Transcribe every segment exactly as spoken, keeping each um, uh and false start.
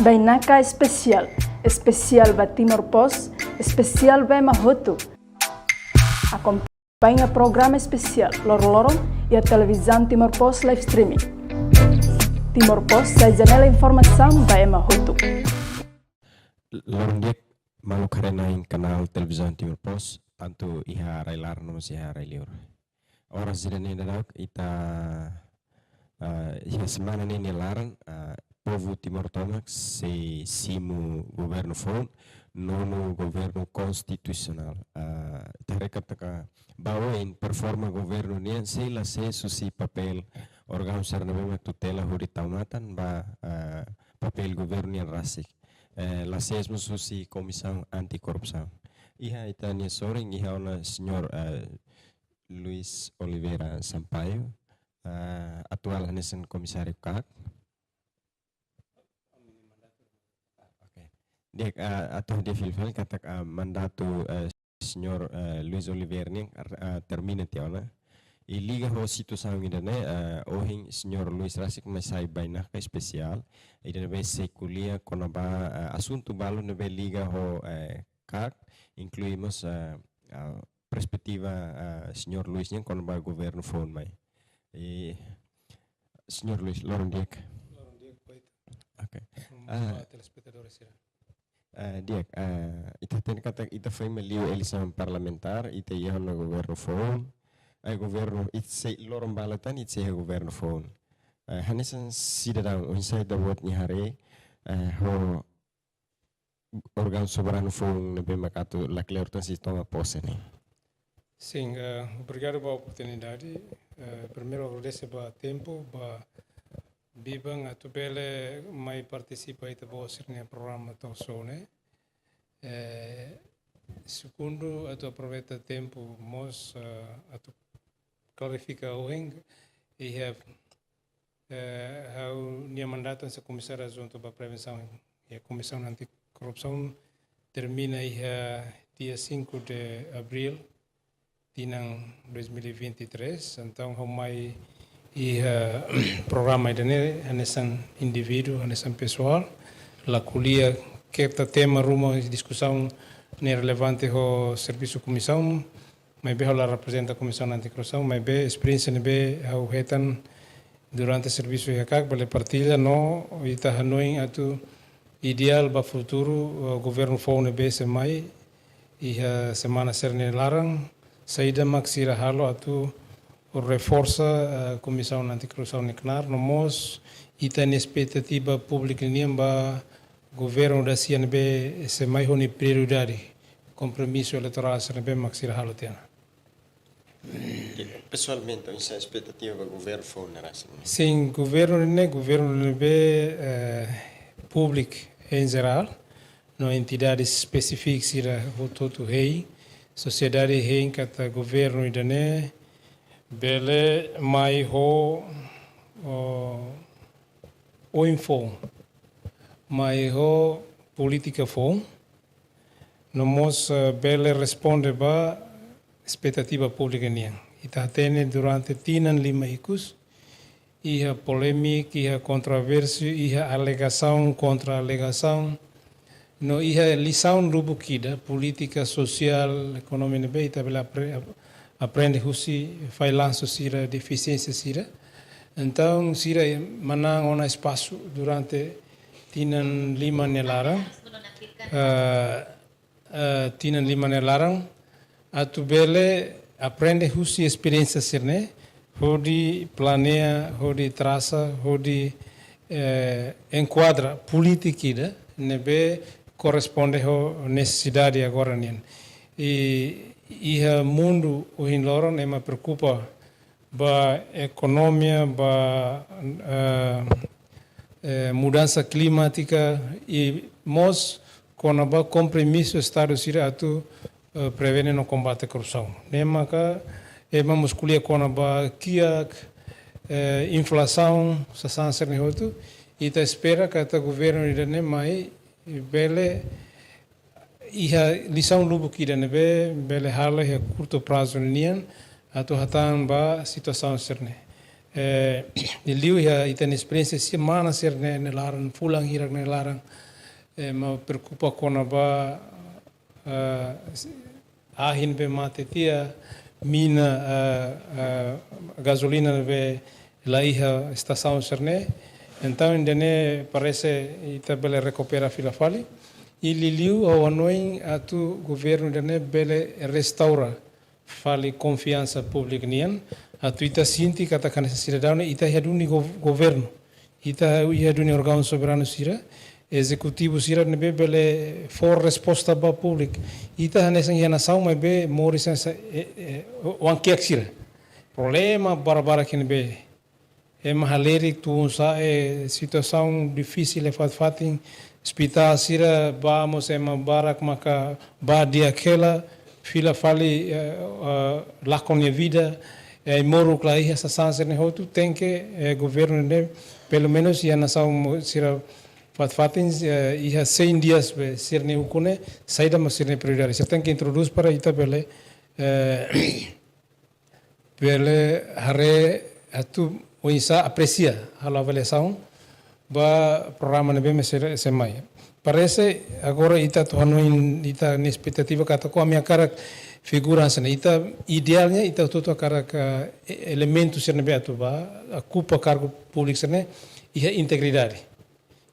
Bainaka Espesiál, espesiál ba Timor Post, espesiál ba ema hotu. Akompaña programa espesiál loroloron iha Televizaun Timor Post live streaming. Timor Post sai janela informasaun ba ema hotu. Loron di'ak, maluk haree-na'in kanál Televizaun Timor Post, tantu iha rai-laran no mós iha rai-liur. Oras ida-ne'e daudauk ita, ah, iha semana ne'e nia laran, ah, povu Timor tomak sei simu governu foun, nonu governu konstitusionál. Ah, ita haree katak ba oin performa governu nian sei la sees husi papél órgaun sira ne'ebé mak tutela hodi tau matan ba, ah, papél governu nian rasik. Eh, la sees mós husi Komisaun Anti-Korrupsaun. Iha ita-nia sorin, iha ona señór, eh, Luis Oliveira Sampaio, eh, atuál hanesan komisáriu KAK. Oke. Di'ak, eh, atu hadi'a fila-fila katak, eh, mandatu, eh, señór, eh, Luis Oliveira nian, eh, termina tiha ona. I liga ho situasaun ida-ne'e, eh, ohin señór Luis rasik mai sai bainaka espesiál ida ne'ebé sei ko'alia kona-ba, eh, asuntu balu ne'ebé liga ho, eh, KAK, inklui mós, eh, eh, perspetiva, eh, señór Luis nian kona-ba governu foun mai. I, señór Luis, loron di'ak. Loron di'ak, baik. Oke. Hmm, ah, ba telespetadór sira. Ah, di'ak, ah, ita hatene katak ita foin mai liu eleisaun parlamentár, ita iha ona governu foun, eh, governu, ita sei loron balu tan, ita sei iha governu foun. Eh, hanesan sidadaun, oinsá ita-boot nia haree, eh, ho órgaun soberanu foun ne'ebé mak atu lakleur tan sei toma pose ne'e. Sin, eh, obrigadu ba oportunidade. Eh, primeiru agradese ba tempu, ba biban atu bele mai partisipa ita-boot sira-nia programa talk show ne'e. Eh, segundu, atu aproveita tempu mós, eh, atu klarifika ohin, iha, eh, ha'u-nia mandatu hanesan Komisáriu Adjuntu ba Prevensaun iha Komisaun Anti-Korrupsaun termina iha dia cinco de abril, tinan dois mil e vinte e três, entaun ha'u mai iha programa ida-ne'e hanesan indivíduu, hanesan pesoál, la ko'alia keta tema ruma diskusaun ne'e relevante ho servisu komisaun, maibé ha'u la reprezenta Komisaun Anti-Korrupsaun, maibé esperiénsia ne'ebé ha'u hetan durante servisu iha KAK bele partilla no ita hanoin atu ideál ba futuru, eh, governu foun ne'ebé sei mai iha semana sira-ne'e laran, saida mak sira halo atu reforsa, eh, Komisaun Anti-Korrupsaun nia knaar, no mós ita-nia espetativa públika nian ba governu da-sia ne'ebé sei mai ho nia prioridade, kompromisu eleitorál sira ne'ebé mak sira halo tiha ona. Pesoalmente, oinsá espetativa ba governu foun ne'e rasik? Sin, governu ne'e, governu ne'ebé, eh, públiku em geral, no entidades espesífikas sira hotu-hotu hein, sosiedade hein katak governu ida-ne'e bele mai ho, o, oin foun, mai ho polítika foun, no mós, eh, bele responde ba espetativa públika nian. Ita hatene durante tinan lima ikus, iha polémika, iha kontrovérsia, iha alegasaun kontra alegasaun, no iha lisaun lubuk ida, polítika, sosiál, ekonomia ne'ebé ita bele apre-, ap-, aprende husi fallansu sira, defisiénsia sira. Entaun, sira manán ona espasu durante tinan lima nia laran. Eh, eh, tinan lima nia laran, atu bele aprende husi esperiénsia sira-ne'e, hodi planeia, hodi trasa, hodi, eh, enkuadra polítika ida ne'ebé korresponde ho nesesidade agora nian. I iha mundu ohin loron ema preokupa ba ekonomia, ba, eh, eh, mudansa klimátika, i mós kona-ba kompromisu Estadu sira atu, eh, prevene no kombate korrupsaun. Ne'e maka ema mós ko'alia kona-ba kiak, eh, inflasaun, sasán sira-ne'e hotu, ita espera katak governu ida-ne'e mai bele iha lisaun lubuk ida ne'ebé bele halo iha kurtu prazu nian atu hatán ba situasaun sira-ne'e. Eh, liuliu iha ita-nia esperiénsia semana sira-ne'e nia laran, fulan hirak nia laran, eh, ema preokupa kona-ba, eh, ahi ne'ebé mate tiha, mina, eh, eh, gazolina ne'ebé la iha estasaun sira-ne'e. Entaun, ida-ne'e parese ita bele rekupera fila fali. I liuliu ha'u hanoin atu governu ida-ne'e bele restaura fali konfiansa públiku nian, atu ita sente katak hanesan sidadaun ne'e ita iha duni gov-, governu, ita iha duni órgaun soberanu sira, ezekutivu sira ne'ebé bele fó resposta ba públiku. Ita hanesan iha nasaun maibé moris hanesan, eh, eh, oan-kiak sira. Problema barbarak ne'ebé ema halerik tun sa'e, situasaun difisil iha fatin-fatin, ospitál sira bá mós ema barak maka bá di'ak hela, fila fali, eh, eh, lakon nia vida, eh, ai-moruk la iha, sasán sira-ne'e hotu tenke, eh, governu ne'e, pelumenus iha nasaun mo-, sira fatin-fatin, eh, iha cem dias be sira-nia ukun ne'e, saida mak sira-nia prioridade. Sira tenke introdús para ita bele, eh, bele haree atu oinsá apresia, halo avaliasaun ba programa ne'ebé mak sira sei mai. Parese agora ita atu hanoin, ita-nia espetativa katak ami hakarak figura hanesan ne'e, ita idealnya ita hotu-hotu hakarak, eh, e-, elementu sira ne'ebé atu bá okupa kargu públiku sira-ne'e iha integridade,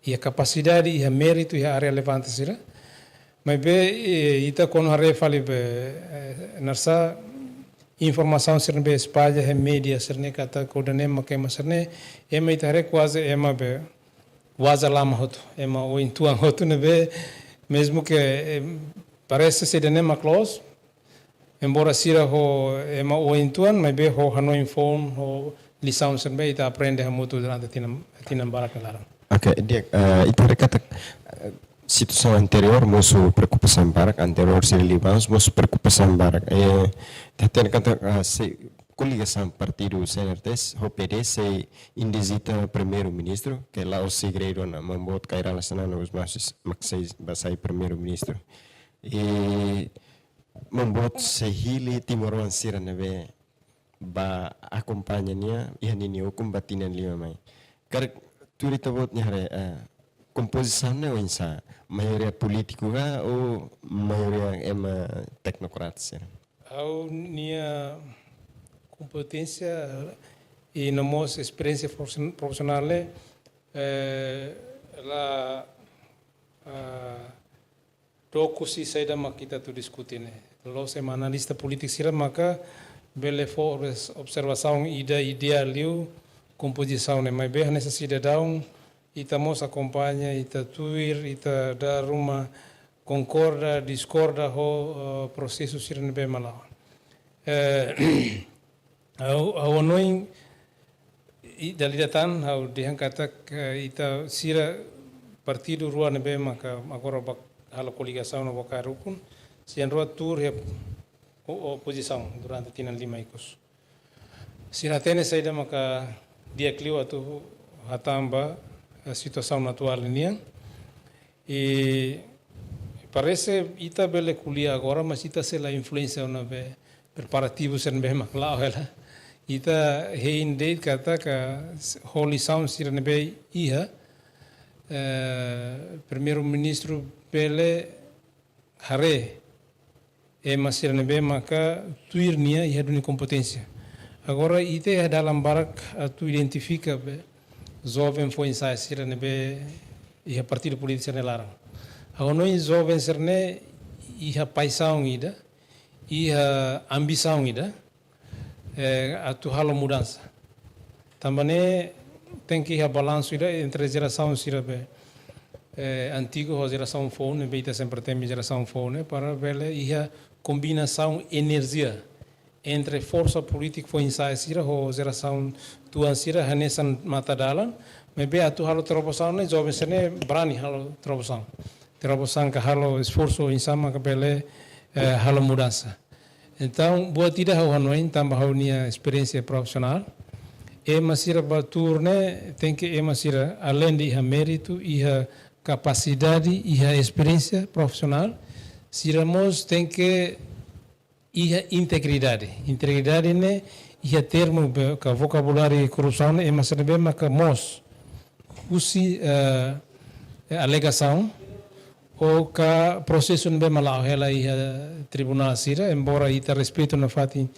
iha kapasidade, iha méritu, iha área relevante sira. Maibé, eh, ita kuandu haree fali be, eh, naran sá, informasaun sira ne'ebé espalla iha média sira-ne'e katak kuandu ne'e mak ema sira-ne'e, ema ita haree kuaze ema be waza lama hotu, ema oin-tuan hotu ne'ebé, mezmu ke, eh, parese saida ne'e mak loos, embora sira ho ema oin-tuan, maibé ho hanoin foun, ho lisaun sira ne'ebé ita aprende hamutuk durante tinan, tinan barak nia laran. Oke, di'ak, eh, ita haree katak, eh, situasaun anteriór mosu preokupasaun barak, anteriór sira liubá mós mosu preokupasaun barak. Eh, ita hatene katak, eh, sei koligasaun partidu C N R T ho P D sei indizita primeiru-ministru, ke la'ós segredu ona, Maun Boot Kay Rala Xanana mós mak sei bá sai primeiru-ministru. I Maun Boot sei hili timoroan sira ne'ebé bá akompaña nia iha ninia ukun ba tinan lima mai. Karik tuir Ita-Boot nia haree, eh, kompozisaun ne'e oinsá, maioria polítiku ka ou maioria ema teknokrata sira? Ha'u-nia kompeténsia i no mós esperiénsia profision-, profisionál ne'e, eh, la, ah, dook husi saida mak ita atu diskute ne'e. La'ós ema analista polítiku sira maka bele fó obs-, observasaun ida ideál liu kompozisaun ne'e, maibé hanesan sidadaun ita mós akompaña, ita tuir, ita dala ruma konkorda, diskorda ho, eh, prosesu sira ne'ebé mak la'o. Eh, ha'u, ha'u hanoin, i, dala ida tan, ha'u dehan katak, eh, ita sira partidu rua ne'ebé maka agora bá halo koligasaun no bá kaer ukun, sira na'in-rua tuur iha o-, opozisaun durante tinan lima ikus. Sira hatene saida maka di'ak liu atu hatán ba, eh, situasaun atuál nian. I parese ita bele ko'alia agora, mas ita sei la influénsia ona be preparativu sira ne'ebé mak la'o hela. Ita hein de'it katak ho lisaun sira ne'ebé iha, eh, primeiru-ministru bele haree ema sira ne'ebé maka tuir nia iha duni kompeténsia. Agora ita iha dalan barak atu identifika be joven foin-sa'e sira ne'ebé iha partidu polítiku sira-nia laran. Ha'u hanoin joven sira-ne'e iha paixaun ida, iha ambisaun ida, eh, atu halo mudansa. Tanba ne'e tenke iha balansu ida entre jerasaun sira be, eh, antigu ho jerasaun foun ne'e, be ita sempre temi jerasaun foun ne'e, para bele iha kombinasaun enerjia entre forsa polítika foin-sa'e sira ho jerasaun tuan sira hanesan mata-dalan, maibé atu halo terobosaun ne'e joven sira-ne'e brani halo terobosaun. Terobosaun ka halo esforsu oinsá maka bele, eh, halo mudansa. Entaun, buat ida ha'u hanoin, tanba ha'u-nia esperiénsia profisionál, ema sira bá tuur ne'e tenke ema sira aleinde iha méritu, iha kapasidade, iha esperiénsia profisionál, sira mós tenke iha integridade. Integridade ne'e iha termu be, ka vokabuláriu korrupsaun ne'e ema sira ne'ebé maka moos husi, eh, alegasaun ou ka prosesu ne'ebé mak la'o hela iha tribunál sira, embora ita respeitu nafatin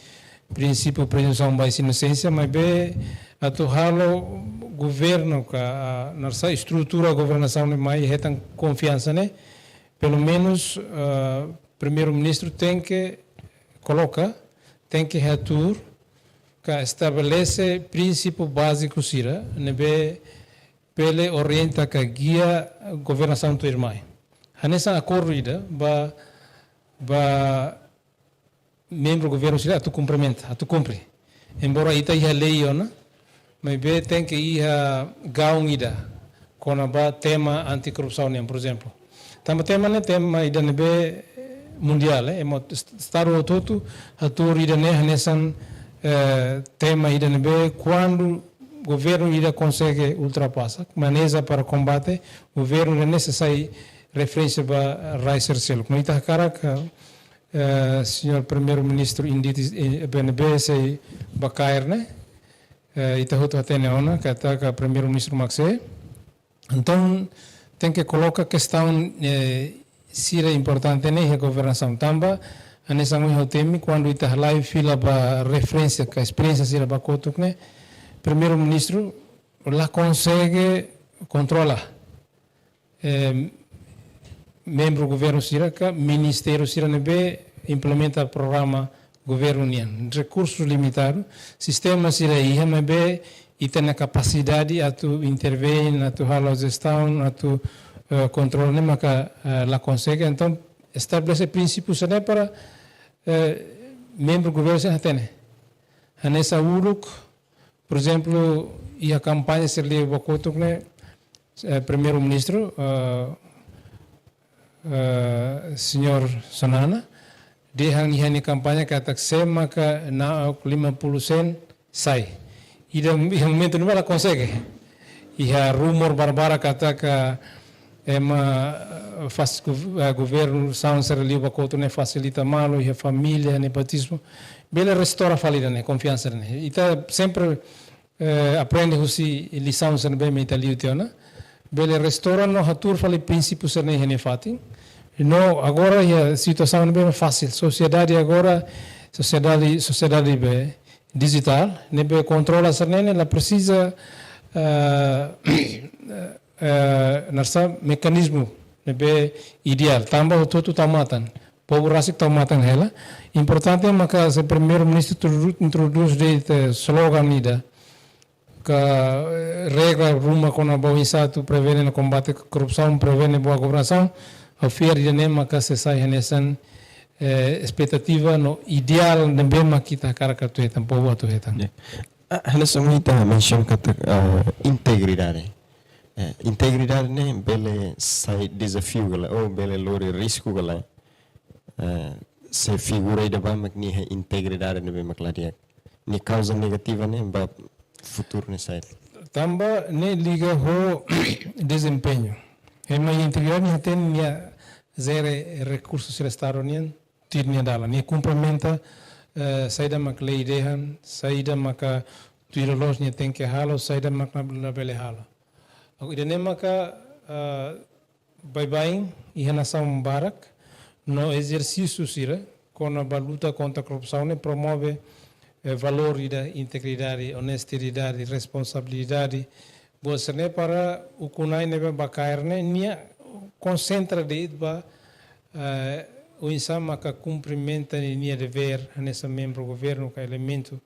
prinsípiu prezunsaun ba isenósensia, maibé atu halo governu ka, ah, naran sá, estrutura governasaun ne'e mai hetan konfiansa ne'e, pelumenus, ah, primeiru-ministru tenke koloka, tenke hatuur ka estabelese prinsípiu báziku sira ne'ebé bele orienta ka gia governasaun tuirmai. Hanesan akordu ida ba, ba membru governu sira atu kumprimenta, atu kumpre. Embora ita iha lei ona, maibé tenke iha gaun ida kona-ba tema anti-korrupsaun nian, por ezemplu. Tanba tema ne'e tema ida ne'ebé mundiál, eh, ema est-, estadu hotu-hotu hatuur ida ne'e hanesan, eh, tema ida ne'ebé kuandu governu ida konsege ultrapasa, maneja para kombate, governu ida ne'e sei sai referénsia ba rai sira seluk. No ita hakarak, eh, señór Primeiru-Ministru Inditi, eh, B N B sei bá kaer ne'e, eh, ita hotu hatene ona, katak Primeiru-Ministru mak sé. Entaun, tenke koloka kestaun, eh, sira importante ne'e iha governasaun tanba, hanesan ohin ha'u temi, kuandu ita halai fila ba referénsia ka esperiénsia sira ba kotuk ne'e, Primeiru-Ministru la konsege kontrola, eh, membru governu sira ka ministériu sira ne'ebé implementa programa governu nian. Rekursu limitadu, sistema sira iha, maibé ita-nia kapasidade atu intervein, atu halo jestaun, atu, eh, kontrola ne'e maka, eh, la konsege. Entaun, estabelese prinsípiu sira ne'e para, eh, membru governu sira hatene. Hanesan uluk, por ezemplu, iha kampaña sira liu ba kotuk ne'e, eh, Primeiru-Ministru, eh, eh, señór Xanana, dehan iha nia kampaña katak sé maka na'ok lima puluh sen sai. Ida, iha momentu ne'ebá la konsege. Iha rumór barbarak katak ema, eh, fas-, gov-, eh, governasaun sira liu ba kotuk ne'e fasilita malu, iha família, nepotizmu. Bele restaura fali ida ne'e, konfiansa ne'e. Ita sempre, eh, aprende husi lisaun sira ne'ebé mak ita liu tiha ona. Bele restaura no hatuur fali prinsípiu sira ne'e iha nia fatin. No agora iha situasaun ne'ebé fasil. Sosiedade agora, sosiedade, sosiedade be dijitál, ne'ebé kontrola sira ne'e, ne'e la presiza, eh, eh, naran sá, mekanizmu ne'ebé ideál. Tanba hotu-hotu tau matan. Povu rasik tau matan hela. Importante maka se Primeiru-Ministru introdu-, introdús de'it, eh, slogan ida ka, eh, regra ruma kona-ba oinsá atu prevene no kombate korrupsaun, prevene boa governasaun, ha'u fiar ida ne'e maka sei sai hanesan, eh, espetativa no ideál ne'ebé mak ita hakarak atu hetan, povu atu hetan. Ya. Ah, hanesan ita mensiona katak, ah, integridade. Eh, integridade ne'e bele sai dezafiu ka lae, ou bele lori risku ka lae. Eh, se figura ida ba mak nia integridade ne'ebé mak la di'ak. Nia kauza negativa ne'e ba futuru ne'e saida? Tanba ne'e liga ho dezempeñu. Ema integridade nia hatene nia jere rekursu sira Estadu nian, tuir nia dalan. Nia kumprimenta, eh, saida mak lei dehan, saida maka tuir loloos nia tenke halo, saida mak labele halo. Agora, ida ne'e maka, eh, baibain iha nasaun barak, no ezersísiu sira kona-ba luta kontra korrupsaun ne'e promove, eh, valór ida integridade, onestidade, responsabilidade. Buat sira ne'e para ukun-na'in ne'ebé bá kaer ne'e, nia konsentra de'it ba, eh, oinsá maka kumprimenta ninia devér, hanesan membru governu ka elementu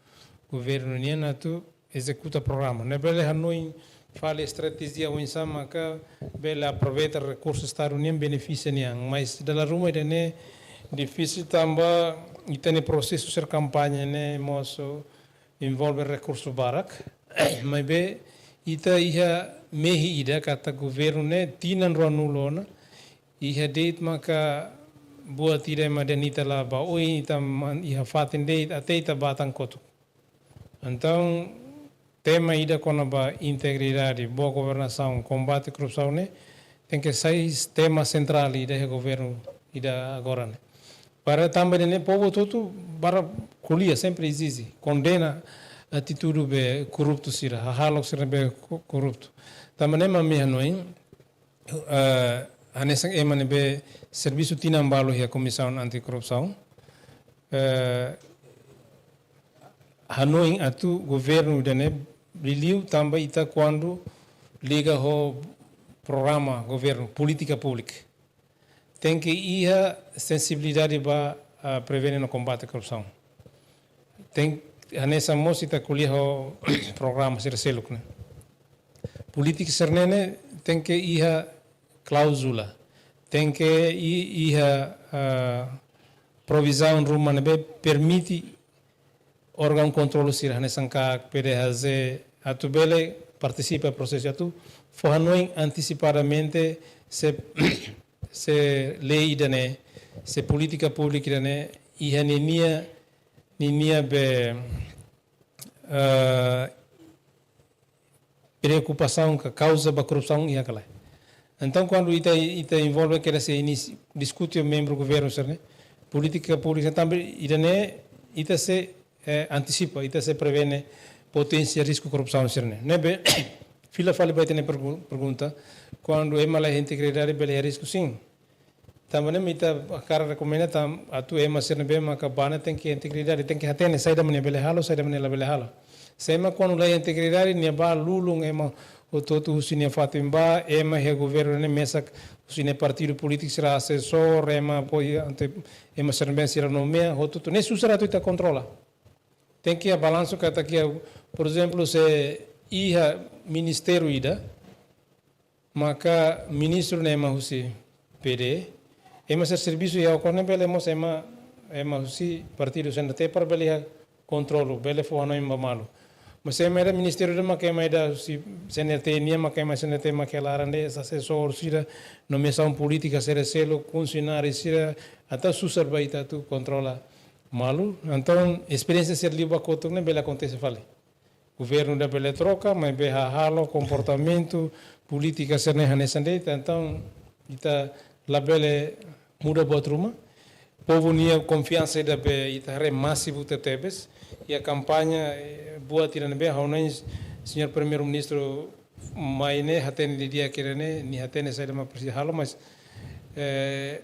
governu nian atu ezekuta programa. Ne'e bele hanoin fali estratéjia oinsá maka bele aproveita rekursu Estadu nian, benefisia nian. Mas dala ruma ida ne'e difisil tanba ita-nia prosesu sira kampaña ne'e mós envolve rekursu barak. Maibé ita iha mehi ida katak governu ne'e tinan ruanulu ona, iha de'it maka buat ida ema dehan ita la bá oin, ita man-, iha fatin de'it, até ita bá tan kotuk. Entaun, tema ida kona-ba integridade, boa governasaun, kombate korrupsaun ne'e, tenke sai tema sentrál ida iha governu ida agora ne'e. Para tanba ne'e povu hotu-hotu barak ko'alia, sempre ezije, kondena atitude be korruptu sira, hahalok sira be ko-, korruptu. Tanba ne'e mak ami hanoin, eh, hanesan ema ne'ebé servisu tinan balu iha Komisaun Anti-Korrupsaun. Eh, hanoin atu governu ida-ne'e liuliu tanba ita kuandu liga ho programa governu, polítika públika. Tenke iha sensibilidade ba, ah, prevene no kombate korrupsaun. Tenke, hanesan mós ita ko'alia ho programa sira seluk ne'e. Polítika sira-ne'e tenke iha kláuzula, tenke i-, iha, ah, provizaun ruma ne'ebé permite órgaun kontrolu sira hanesan KAK, PDHJ, atu bele partisipa prosesu atu fó hanoin antesipadamente se, se lei ida-ne'e, se polítika públika ida-ne'e, iha ninia, ninia be, eh, preokupasaun ka kauza ba korrupsaun iha ka lae. Entaun, kuandu ita, ita envolve keda se inis-, diskute ho membru governu sira-ne'e, polítika públika tanba ida-ne'e, ita sei, eh, antesipa, ita sei prevene poténsia risku korrupsaun sira-ne'e. Ne'ebé, fila fali ba ita-nia pergu-, pergunta, kuandu ema la iha integridade bele iha risku, sin. Tanba ne'e mak ita hakarak rekomenda tan atu ema sira ne'ebé maka bá ne'e tenke integridade, tenke hatene saida mak nia bele halo, saida mak nia labele halo. Se ema kuandu la iha integridade, nia bá lulun ema hotu-hotu husi nia fatin bá, ema iha governu ne'e mesak husi nia partidu polítiku sira asesór, ema apoiante, ema sira ne'ebé sira nomeia, hotu-hotu. Ne'e susar atu ita kontrola. Tenke iha balansu katak iha, por ezemplu, se iha ministériu ida, maka ministru ne'e ema husi PD, ema sira servisu iha okos ne'e bele mós ema, ema husi partidu CNRT para bele iha kontrolu, bele fó hanoin ba malu. Mas ema ida ministériu ida maka ema ida husi CNRT nian, maka ema CNRT maka laran de'it, asesór sira, nomeasaun polítika sira seluk, funsionáriu sira, entaun susar ba ita atu kontrola malu. Entaun, esperiénsia sira liubá kotuk ne'e bele akontese fali. Governu ida bele troka, maibé hahalok, komportamentu, polítika sira-ne'e hanesan de'it, entaun ita labele muda buat ruma. Povu nia konfiansa ida be ita haree masivu tebetebes. Iha kampaña, eh, buat ida ne'ebé ha'u hanoin señór Primeiru-Ministru mai ne'e hatene didi'ak ida-ne'e, nia hatene saida mak presiza halo, mas, eh,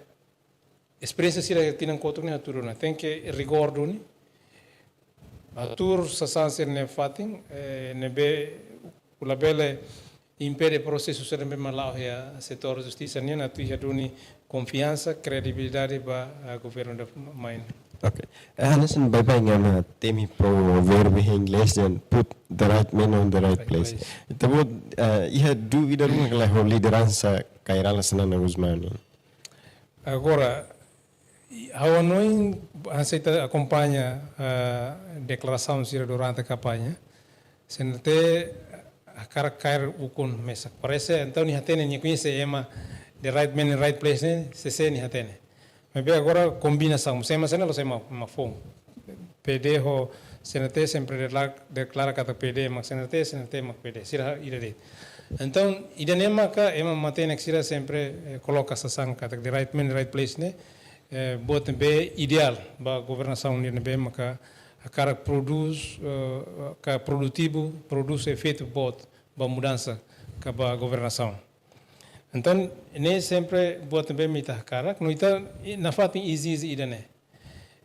esperiénsia sira tinan kotuk ne'e hatudu ona. Tenke rigór duni. Hatuur sasán sira-nia fatin, eh, ne'ebé labele impede prosesu sira ne'ebé mak la'o iha setór justisa nian atu iha duni konfiansa, kredibilidade ba, ah, governu ida mai ne'e. Ok. Eh, hanesan baibain ema temi provérbio em inglês dehan put the right man on the right Right place. place. Entaun, eh, iha dúvida ruma ka lae ho lideransa Kay Rala Xanana Gusmão nian? Agora, i-, ha'u hanoin, hanesan ita akompaña, ah, deklarasaun sira durante kampaña, CNRT hakarak kaer ukun mesak. Parese, entaun nia hatene, nia koñese ema the right man in right place ne'e, sé-sé nia hatene. Maibé agora kombinasaun, se ema sira-ne'e la'ós ema, ema foun. PD ho CNRT sempre dekla-, deklara katak PD mak CNRT, CNRT mak PD. Sira ida de'it. Entaun, ida-ne'e maka ema matenek sira sempre, eh, koloka sasán katak the right man, right place ne'e, eh, buat ne'ebé ideál ba governasaun ida ne'ebé maka hakarak prodús, eh, ka produtivu, prodús efeitu boot ba mudansa ka ba governasaun. Entaun, ne'e sempre buat ne'ebé mak ita hakarak, no ita, i, nafatin ezije ida-ne'e.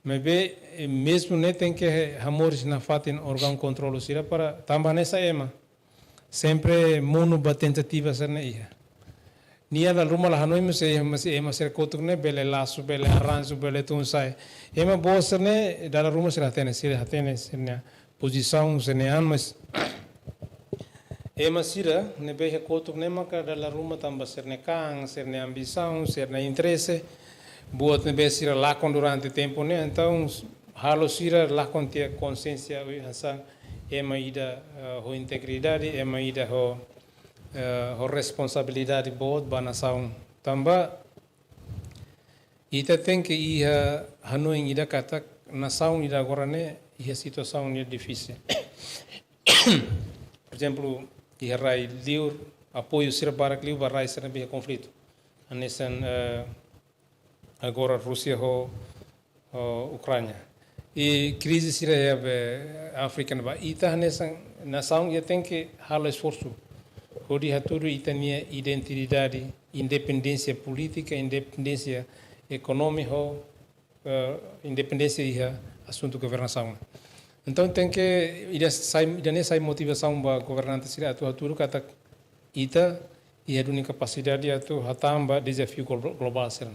Maibé, eh, mezmu ne'e tenke hamoris nafatin órgaun kontrolu sira para tanba hanesan ema. Sempre monu ba tentativa sira-ne'e iha. Nia dala ruma la hanoin, mas ema, mas ema sira kotuk ne'e bele lasu, bele arranju, bele tun sa'e. Ema boot sira-ne'e dala ruma sira hatene, sira hatene sira-nia pozisaun, sira-nia an, mas ema sira ne'ebé iha kotuk ne'e maka dala ruma tanba sira-nia kaan, sira-nia ambisaun, sira-nia interese, buat ne'ebé sira lakon durante tempu ne'e, entaun halo sira lakon tiha konsiénsia, ui, hanesan ema ida, eh, ho integridade, ema ida ho, eh, ho responsabilidade boot ba nasaun. Tanba ita tenke iha hanoin ida katak nasaun ida agora ne'e iha situasaun ida difisil. Por ezemplu, iha rai liur, apoiu sira barak liu ba rai sira ne'ebé iha konflitu. Hanesan, eh, agora Rúsia ho ho Ukraina. I krize sira iha be Áfrika ne'ebá, ita hanesan nasaun ita tenke halo esforsu hodi hatudu ita-nia identidade, independénsia polítika, independénsia ekonómika ho, eh, independénsia iha asuntu governasaun. Entaun tenke ida sai, ida-ne'e sai motivasaun ba governante sira atu hatudu katak ita iha duni kapasidade atu hatán ba dezafiu glo-, globál sira.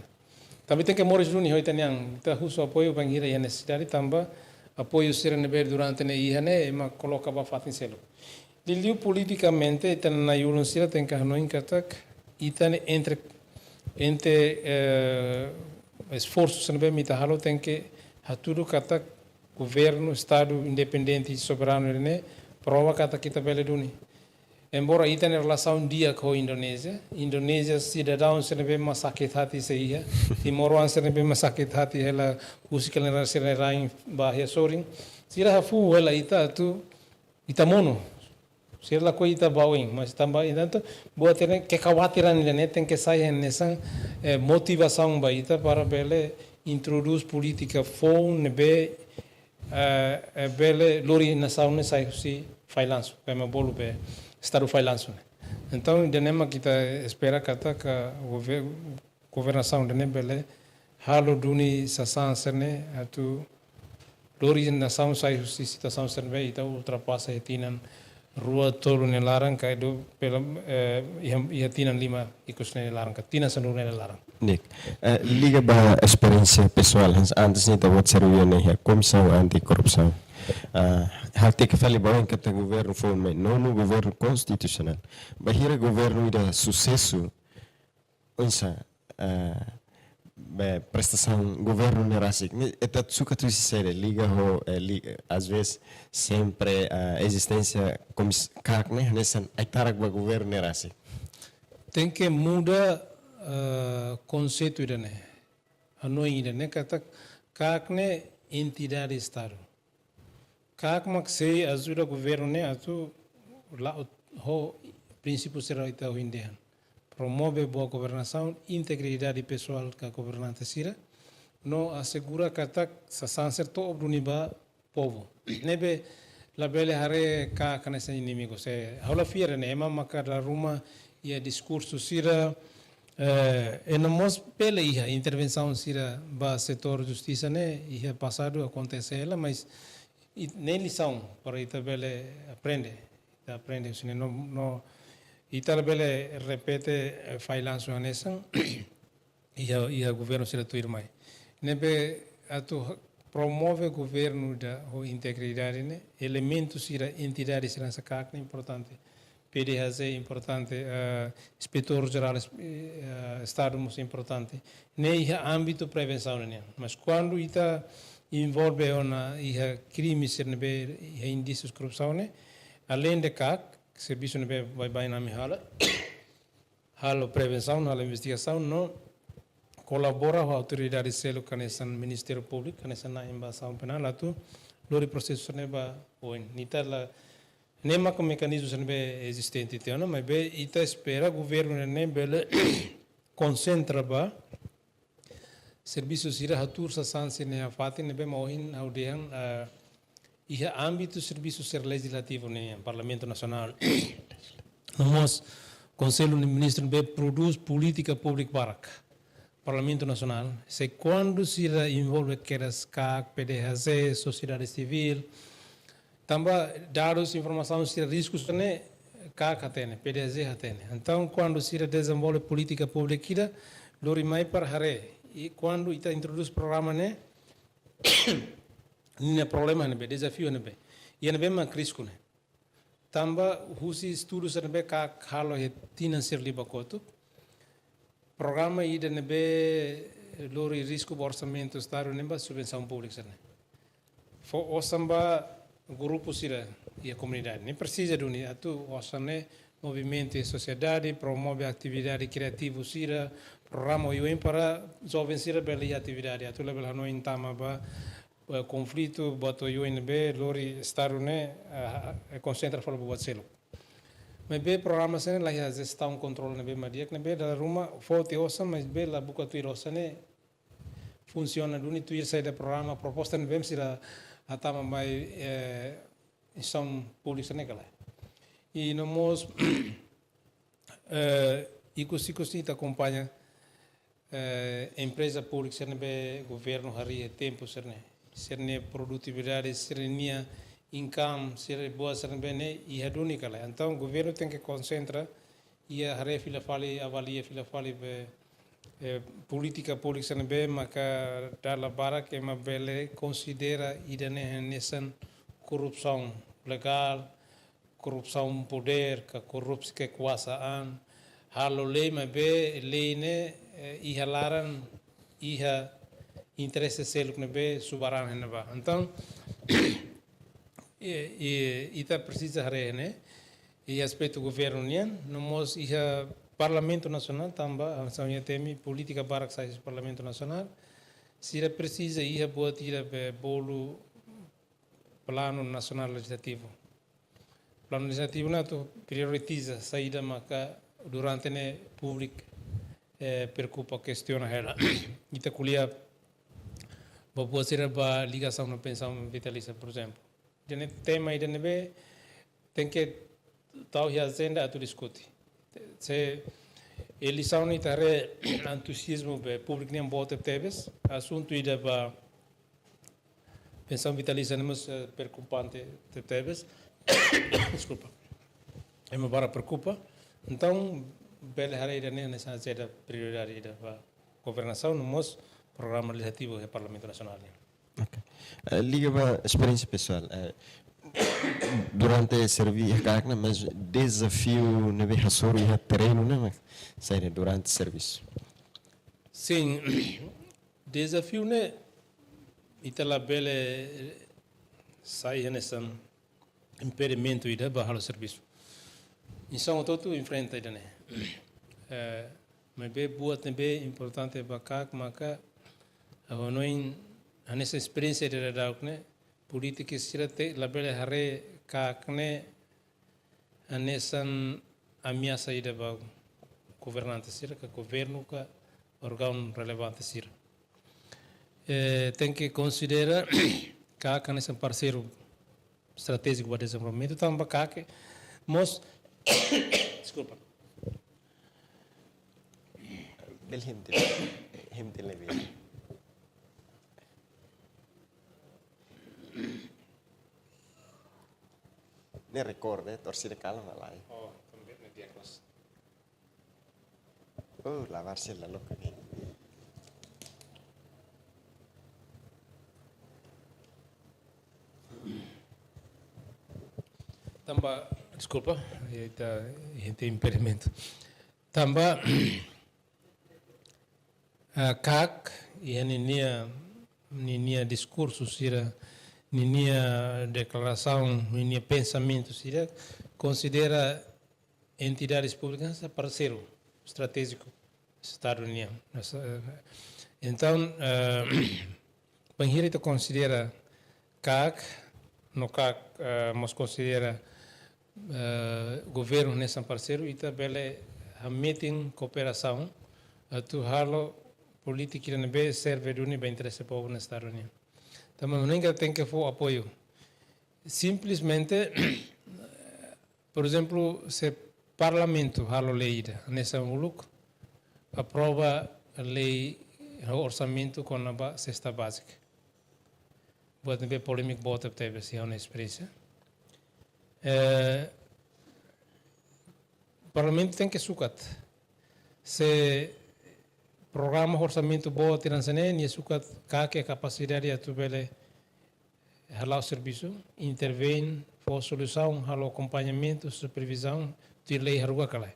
Tanba tenke moris duni ho ita-nia an, ita husu apoiu bainhira iha nesesidade tanba apoiu sira ne'ebé durante ne'e iha ne'e ema koloka ba fatin seluk. Liuliu politikamente ita-nia na'i-ulun sira tenke hanoin katak ita-nia entre, entre, eh, esforsu sira ne'ebé mak ita halo tenke hatudu katak governu, estadu independente, soberanu ne'e prova katak ita bele duni. Embora ita-nia relasaun di'ak ho Indonézia, Indonézia sidadaun sira ne'ebé mak sakit hati sei iha, timoroan sira ne'ebé mak sakit hati hela husik hela sira-nia rain ba iha sorin, sira hafu hela ita atu ita monu. Sira lakohi ita ba oin, mas tanba entaun buat ne'e kekhawatiran ida-ne'e tenke sai hanesan, eh, motivasaun ba ita para bele introdús polítika foun ne'ebé, eh, eh, bele lori nasaun ne'e sai husi failansu, ema bolu be estadu failansu ne'e. Entaun ida-ne'e mak ita espera katak gover-, governasaun ida-ne'e bele halo duni sasán sira-ne'e atu lori nasaun sai husi situasaun sira ne'ebé ita ultrapasa iha tinan rua tolu nia laran ka iha, eh, iha, iha tinan lima ikus nia laran ka tinan sanulu nia laran. Di'ak. Eh, liga ba esperiénsia pesoál, hanesan antes ne'e ita-boot sira iha ne'e iha Komisaun Anti Korrupsaun. Ah, hateke fali ba oin katak governu foun mai nonu governu konstitusionál. Bainhira governu ida susesu, oinsá, eh, be prestasaun governu ne'e rasik. Ne'e ita sukat husi sé de'it liga ho, eh, li-, eh, às vezes sempre, eh, ezisténsia komis-, KAK ne'e hanesan ai-tarak ba governu ne'e rasik. Tenke muda, eh, konseitu ida-ne'e. Hanoin ida-ne'e katak KAK ne'e entidade estadu. KAK mak sei ajuda governu ne'e atu la'o ho prinsípiu sira ita ohin dehan. Promove boa governasaun, integridade pesoál ka governante sira, no asegura katak sasán sira to'o duni ba povu. Ne'ebé labele haree KAK hanesan inimigu. Se ha'u la fiar ne'e ema maka dala ruma iha diskursu sira, eh, ema mós bele iha intervensaun sira ba setór justisa ne'e iha pasadu akontese hela, mas i-, ne'e lisaun para ita bele aprende. Ita aprende husi ne'e no, no ita labele repete, eh, failansu hanesan iha, iha governu sira tuirmai. Ne'ebé atu ha-, promove governu ida ho integridade ne'e, elementu sira, entidade sira hanesan KAK ne'e importante. PDHJ importante, eh, Inspetór Jerál Es-, eh, Estadu mós importante. Ne'e iha ámbitu prevensaun nian. Mas kuandu ita envolve ona iha krime sira ne'ebé iha indísius korrupsaun ne'e, além de KAK, servisu ne'ebé baibain ami halo, halo prevensaun, halo investigasaun, no kolabora ho autoridade seluk hanesan Ministériu Públiku, hanesan na'in ba asaun penál, atu lori prosesu ne'e ba oin. Ita la, ne'e mak mekanizmu sira ne'ebé ezistente tiha ona, maibé ita espera governu ne'e bele konsentra ba servisu sira, hatuur sasán sira-nia fatin ne'ebé mak ohin ha'u dehan, eh, iha ámbitu servisu sira lejizlativu nian, Parlamentu Nasionál. No mós Konsellu Ministru ne'ebé prodús polítika públika barak. Parlamentu Nasionál, se kuandu sira envolve kedas KAK, PDHJ, sosiedade sivíl, tanba dadus, informasaun sira, risku sira-ne'e KAK hatene, PDHJ hatene. Entaun kuandu sira dezenvolve polítika públika ida, lori mai para haree. I kuandu ita introdús programa ne'e, ninia problema ne'ebé, dezafiu ne'ebé. Iha ne'ebé mak risku ne'e. Tanba husi estudu sira ne'ebé KAK halo iha tinan sira liubá kotuk, programa ida ne'ebé lori risku ba orsamentu Estadu ne'e ba subvensaun públika sira-ne'e. Fó osan ba grupu sira iha komunidade. Ne'e presiza duni atu osan ne'e movimentu iha sosiedade, promove atividade kriativu sira, programa oioin para joven sira bele iha atividade. Atu labele hanoin tama ba, eh, konflitu, buat oioin ne'ebé lori Estadu ne'e, eh, konsentra fali ba buat seluk. Maibé programa sira-ne'e la iha jestaun kontrolu ne'ebé mak di'ak, ne'ebé dala ruma fó tiha osan, maibé la buka tuir osan ne'e funsiona duni tuir saida programa, proposta ne'ebé sira hatama mai, eh, instituisaun públika sira-ne'e ka lae. I no mós, eh, ikus-ikus ita akompaña, eh, empreza públika sira ne'ebé governu harii iha tempu sira-ne'e. Sira-nia produtividade, sira-nia income, sira-nia buat sira ne'ebé ne'e iha duni ka lae. Entaun, governu tenke konsentra iha haree fila fali, avalia fila fali be, eh, polítika públika sira ne'ebé maka dala barak ema bele konsidera ida-ne'e hanesan korrupsaun legál, korrupsaun podér, ka korrupsi kekuasaan, halo lei maibé lei ne'e, eh, iha laran, iha interese seluk ne'ebé subarana iha ne'ebá. Entaun, i, i, ita presiza haree ne'e, iha aspetu governu nian, no mós iha Parlamentu Nasionál tanba, hanesan ohin temi, polítika barak sai husi Parlamentu Nasionál, sira presiza iha buat ida be bolu Planu Nasionál Lejizlativu. Planu Lejizlativu ne'e atu prioritiza saida maka durante ne'e públiku, eh, preokupa, kestiona hela. Ita ko'alia ba buat sira ba ligasaun ho pensaun vitalísia, por ezemplu. Ida-ne'e tema ida ne'ebé tenke tau iha ajenda atu diskute. Se eleisaun ne'e ita haree entuziazmu be públiku nian boot tebes, asuntu ida ba pensaun vitalísia ne'e mós, eh, preokupante tebes. Deskulpa. Ema barak preokupa. Entaun, bele haree ida-ne'e hanesan ajenda prioridade ida ba governasaun, no mós programa lejizlativu iha Parlamentu Nasionál nian. Ok. Eh, liga ba esperiénsia pesoál, eh, durante serví iha KAK ne'e, mas dezafiu ne'ebé hasoru iha terrenu ne'e, mas saida durante servisu? Sin, dezafiu ne'e ita labele sai hanesan impedimentu ida ba halo servisu. Instituisaun hotu-hotu enfrenta ida-ne'e. Eh, maibé buat ne'ebé importante ba KAK maka, eh, ha'u hanoin hanesan esperiénsia ida daudauk ne'e, polítiku sira tenke labele haree KAK ne'e hanesan ameasa ida ba governante sira, ka governu, ka órgaun relevante sira. Eh, tenke konsidera KAK hanesan parseiru estratéjiku ba dezenvolvimentu, tanba KAK mós, deskulpa. Bele hente, hente leve. Ne'e rekorde, torsida kalan halai. Oh, também na dia kelas. Oh, lavar sila loke. Tanba, deskulpa, ita, ita impedimentu. Tanba, ah, KAK, iha ninia, ninia diskursu sira, ninia deklarasaun, ninia pensamentu sira, konsidera entidades públikas hanesan parseiru estratéjiku Estadu nian. Nessa, eh, entaun, eh, bainhira ita konsidera KAK, no KAK, eh, mós konsidera, eh, governu hanesan parseiru, ita bele hametin kooperasaun atu halo polítika ida ne'ebé serve duni ba interese povu no Estadu nian. Tanba ne'e ita tenke fó apoiu. Simplesmente, por ezemplu, se Parlamentu halo lei ida, hanesan uluk aprova lei ho orsamentu kona-ba sesta bázika. Buat ne'ebé polémiku boot tebes iha ha'u-nia esperiénsia. Eh, Parlamentu tenke sukat. Se programa orsamentu boot tiha hanesan ne'e, nia sukat KAK iha kapasidade atu bele hala'o servisu, intervein, fó solusaun, halo akompañamentu, supervizaun, tuir lei haruka ka lae.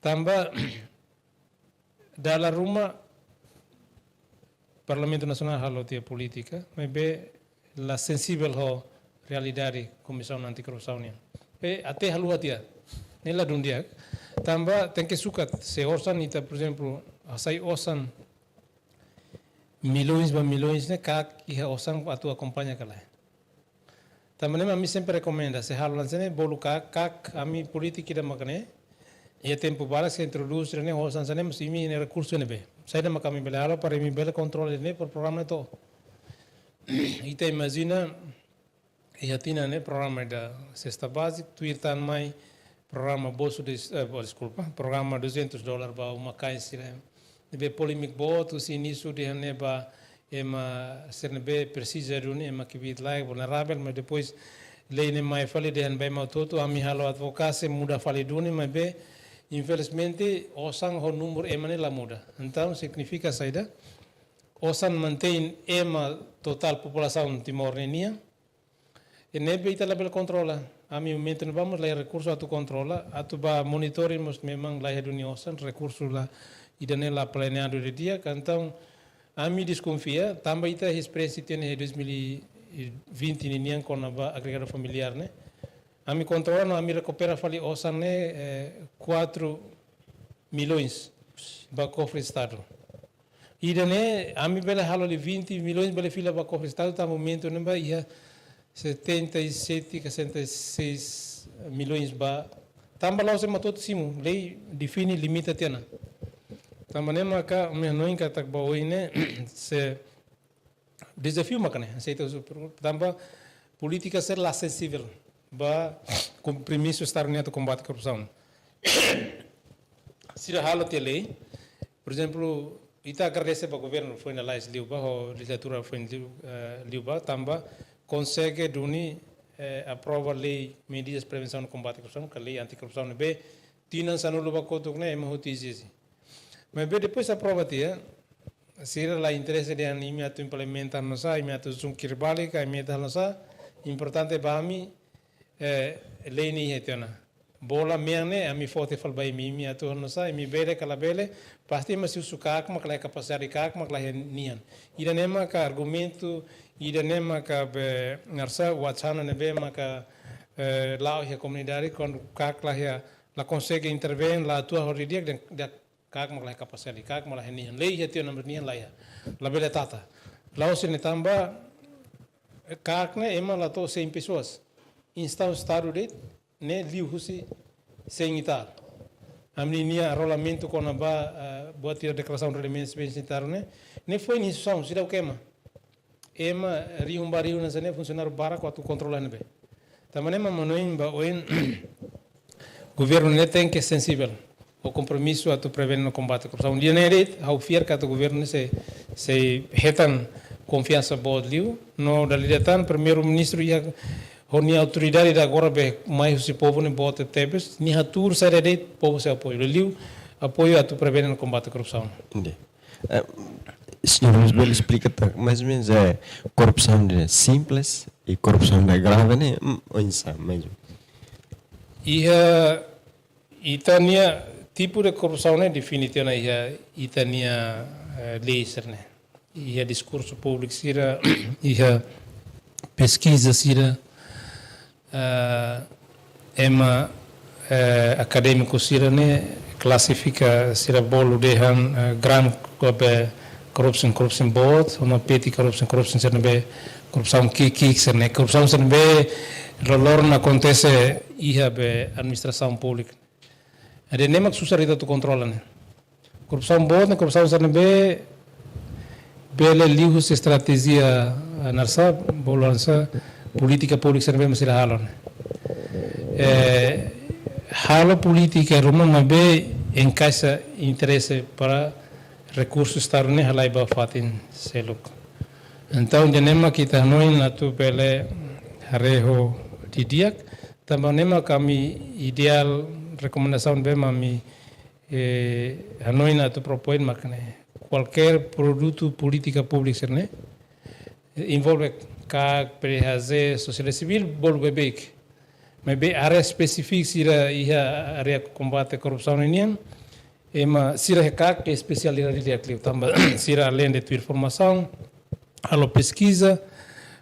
Tanba, dala ruma, Parlamentu Nasionál halo tiha polítika, maibé la sensivel ho realidade Komisaun Antikorrupsaun nian. I até haluha tiha, ne'e ladún di'ak. Tanba tenke sukat, se osan ita, por ezemplu, hasai osan milhões ba milhões ne'e, KAK iha osan atu akompaña ka lae. Tanba ne'e ami sempre rekomenda, se halo hanesan ne'e, bolu KAK, KAK, ami polítika ida mak ne'e, iha tempu barak sei introdús ida-ne'e, osan sira-ne'e mós imi-nia rekursu ne'ebé. Saida mak ami bele halo para imi bele kontrola ida-ne'e para programa ne'e to'o. Ita imajina, iha tinan ne'e programa da sesta bázika, tuir tan mai programa bolsu de, eh, bo-, deskulpa, programa duzentus dolar ba uma-kain sira. Ne'ebé polémika boot, husi inísiu dehan ne'e ba ema sira ne'ebé presiza duni, ema kbiit-laek, vulneravel, mas depois lei ne'e mai fali dehan ba ema hotu-hotu, ami halo advokasia muda fali duni, maibé infelizmente osan ho númeru ema ne'e la muda. Entaun signifika saida? Osan mantein ema totál populasaun Timor ne'e nian. I ne'ebé ita labele kontrola. Ami momentu ne'ebá mós laiha rekursu atu kontrola, atu ba monitoring mós memang laiha duni osan, rekursu la, ida-ne'e la planeadu didi'ak. Entaun ami deskonfia, tanba ita esperiénsia tiha ona iha dois mil e vinte ninian kona-ba agregadu familiár ne'e. Ami kontrola no ami rekupera fali osan ne'e, eh, quatro milhões ba kofre Estadu. Ida-ne'e, ami bele halo li vinte milhões bele fila ba kofre Estadu, tanba momentu ne'ebá iha setenta e sete ka setenta e seis milhões ba. Tanba la'ós ema hotu-hotu simu, lei define, limita tiha ona. Tanba ne'e maka, ami hanoin katak ba oin ne'e, se dezafiu maka ne'e, aseita husi, tanba polítika sira la sensivel ba kompromisu Estadu nian atu kombate korrupsaun. Sira halo tiha lei, por ezemplu, ita agradese ba governu foin lalais liubá, ho lejizlatura foin liu, eh, liubá, tanba konsege duni, eh, aprova lei medidas prevensaun no kombate korrupsaun, ka lei anti-korrupsaun ne'ebé tinan sanulu ba kotuk ne'e ema hotu ezije. Maibé depois aprova tiha, sira la interese dehan imi atu implementa halo nu'usá, imi atu zungkir balik ka imi atu halo nu'usá, importante ba ami, eh, lei ne'e iha tiha ona. Bola mean ne'e ami foti fali ba imi, imi atu halo nu'usá, imi bele ka labele, pasti ema sei husu KAK mak laiha kapasidade, KAK mak laiha nian. Ida-ne'e maka argumentu, ida-ne'e maka be ngarsa wacana ne'ebé maka, eh, la'o iha komunidade, kuandu KAK laiha, la konsege intervein, la atua ho di'ak, dehan, dehan KAK mak laiha kapasidade, KAK mak laiha nian. Lei iha tiha ona, nian laiha. Labele tata. La'ós ne'e tanba, eh, KAK ne'e ema la to'o cem pessoas. Instituisaun Estadu de'it ne'e liu husi cem e tal. Ami-nia arrolamentu kona-ba, eh, buat tiha deklarasaun rendimentu bens ne'e, ne'e foin instituisaun seidauk ema. Ema rihun ba rihun hanesan ne'e, funsionáriu barak atu kontrola ne'ebé. Tanba ne'e mak ami hanoin ba oin governu ne'e tenke sensivel ho kompromisu atu prevene no kombate korrupsaun. Ida-ne'e de'it, ha'u fiar katak governu ne'e sei, sei hetan konfiansa boot liu, no dala ida tan primeiru-ministru iha ho nia autoridade ida agora be mai husi povu ne'e boot tebes, nia hatuur saida de'it povu sei apoiu. Liuliu apoiu atu prevene no kombate korrupsaun. Inde. Eh, señór Luis bele esplika tan, mais ou menus, eh, korrupsaun ne'e simples i korrupsaun ne'e grave ne'e, mm, oinsá, mais ou menus. Iha ita-nia tipu de korrupsaun ne'e define tiha ona iha ita-nia, eh, lei sira-ne'e. Iha diskursu públiku sira, iha peskiza sira, eh, ema, eh, akadémiku sira-ne'e klasifika sira bolu dehan, eh, grand, eh, corruption, corruption boot, no petty corruption, corruption sira ne'ebé korrupsaun ki'ik-ki'ik sira-ne'e, korrupsaun sira ne'ebé loroloron akontese iha be administrasaun públika. Ida-ne'e mak susar ita atu kontrola ne'e. Korrupsaun boot ne'e korrupsaun sira ne'ebé bele liu husi estratéjia, eh, ngarsa, bolu ngarsa, polítika públika sira ne'ebé mak sira halo ne'e. Eh, halo polítika ruma maibé enkaixa interese para rekursu Estadu ne'e halai ba fatin seluk. Entaun, ida-ne'e mak ita hanoin atu bele haree ho didi'ak, tanba ne'e mak ami ideál, rekomendasaun ne'ebé mak ami, eh, hanoin atu propoin mak ne'e. Kualkér produtu polítika públika sira-ne'e, envolve KAK, PAIGC, sosiedade sivíl, bolu beibeik. Maibé área espesífiku sira iha área kombate korrupsaun nian, ema sira iha KAK espesiál iha di'ak liu, tanba sira aleinde tuir formasaun, halo peskiza,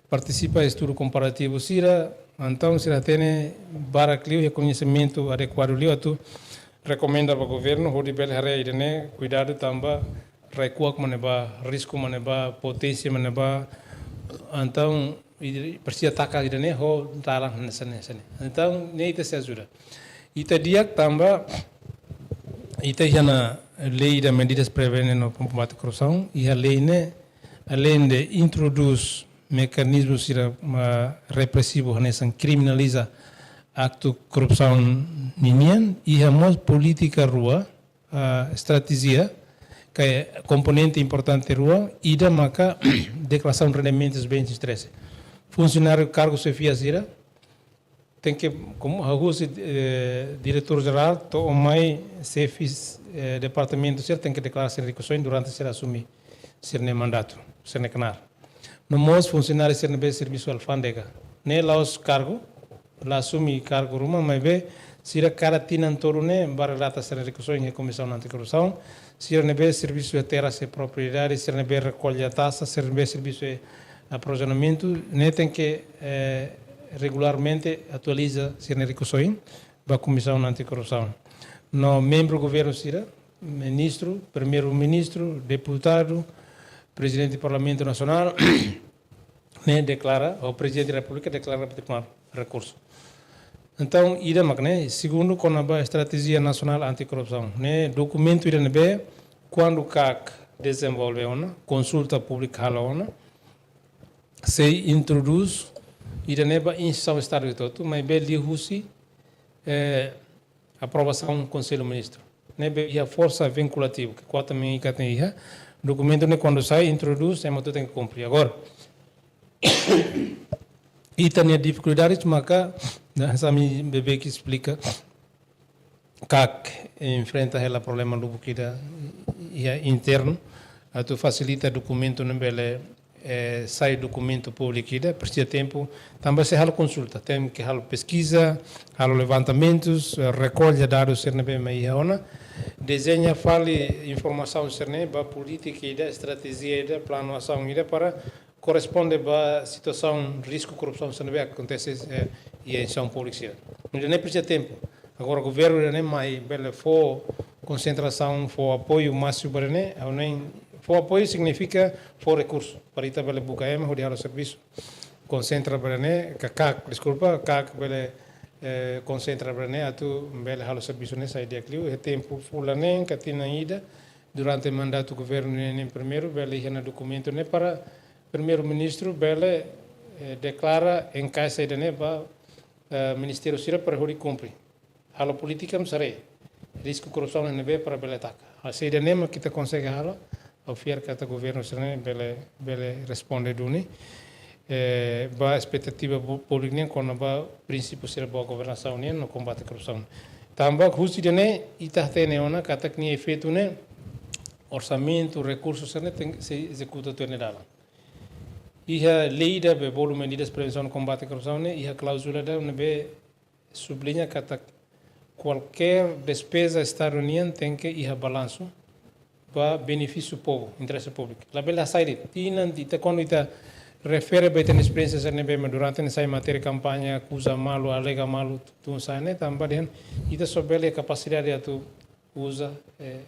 partisipa estudu komparativu sira, entaun sira hatene barak liu, iha koñesimentu adekuadu liu atu rekomenda ba governu hodi bele haree ida-ne'e kuidadu tanba rai-kuak mak ne'ebá, risku mak ne'ebá, poténsia mak ne'ebá. Entaun, i presiza taka ida-ne'e ho dalan hanesan ne'e, hanesan ne'e. Entaun, ne'e ita sei ajuda. Ita di'ak tanba ita iha ona lei ida medidas prevene no kombate korrupsaun, iha lei ne'e, além de introdús mekanizmu sira, ah, represivu hanesan kriminaliza aktu korrupsaun ninian, iha mós polítika rua, ah, estratéjia, ka komponente importante rua, ida maka deklarasaun rendimentus dois mil e vinte e três. Funsionáriu kargu xefia sira, tenke, komu hahú husi, eh, diretór jerál, to'o mai xefes, eh, departamentu sira tenke deklara sira-nia rikusoin durante sira asume sira-nia mandatu, sira-nia knaar. No mós funsionáriu sira ne'ebé servisu alfándega. Ne'e la'ós kargu, la asume kargu ruma, maibé sira kada tinan tolu ne'e bá relata sira-nia rikusoin iha Komisaun Antikorrupsaun, sira ne'ebé servisu iha terras e propriedade, sira ne'ebé rekolla taxa, sira ne'ebé servisu iha aprovizionamentu, ne'e tenke, eh, regularmente atualiza sira-nia rikusoin ba Komisaun Antikorrupsaun. No membru governu sira, ministru, primeiru-ministru, deputadu, prezidente Parlamentu Nasionál, ne'e deklara, ou Prezidente da Repúblika deklara ba Tribunál Rekursu. Entaun, ida mak ne'e, segundu, kona-ba estratéjia nasionál antikorrupsaun. Ne'e dokumentu ida ne'ebé, kuandu KAK dezenvolve ona, konsulta públika halo ona, sei introdús ida ne'e ba instituisaun Estadu hotu-hotu, maibé liuhusi, eh, aprovasaun Konsellu Ministru. Ne'ebé iha forsa vinkulativu, ke kuota mengika tem iha. Dokumentu ne'e kuandu sai, introdús, ema hotu tenke kumpre. Agora, ita-nia difikuldade maka, hanesan ami beibeik esplika, KAK enfrenta hela problema lubuk ida iha internu, atu fasilita dokumentu ne'e bele, eh, sai dokumentu públiku ida, presiza tempu, tanba sei halo konsulta, tenke halo peskiza, halo levantamentus, eh, rekolla dadus sira ne'ebé mak iha ona, dezeña fali informasaun sira ne'e ba polítika ida, estratéjia ida, planu asaun ida para korresponde ba situasaun risku korrupsaun sira ne'ebé akontese, eh, iha instituisaun públika sira. Ida-ne'e presiza tempu. Agora governu ida-ne'e mai bele fó konsentrasaun, fó apoiu másimu ba ida-ne'e, ha'u hanoin fó apoiu signifika fó rekursu para ita bele buka ema hodi halo servisu. Konsentra ba ida-ne'e, ka KAK, deskulpa, KAK bele, eh, konsentra ba ida-ne'e atu bele halo servisu ne'e sai di'ak liu, iha tempu fulan neen ka tinan ida, durante mandatu governu ninian primeiru, bele iha ona dokumentu ne'e para Primeiru-Ministru bele, eh, deklara enkaixa ida-ne'e ba, eh, ministériu sira para hodi kumpre. Halo polítika mak sare. Risku korrupsaun ne'ebé para bele taka. Halo saida ne'e mak ita konsege halo, ha'u fiar katak governu sira-ne'e bele, bele responde duni, eh, ba espetativa pú-, públiku nian kona-ba prinsípiu sira boa governasaun nian no kombate korrupsaun. Tanba husi ida-ne'e ita hatene ona katak nia efeitu ne'e orsamentu, rekursu sira-ne'e tenke sei ezekuta tuir nia dalan. Iha lei ida be bolu medidas prevensaun no kombate korrupsaun ne'e, iha kláuzula ida ne'ebé subliña katak kualkér despeza Estadu nian tenke iha balansu ba benefísiu povu, interese públiku. Labele hasai de'it. Tinan ita kuandu ita refere ba ita-nia esperiénsia sira ne'ebé mak durante ne'e sai matéria kampaña, akuza malu, alega malu, tun sa'e ne'e, tanba dehan ita só bele kapasidade atu uza, eh,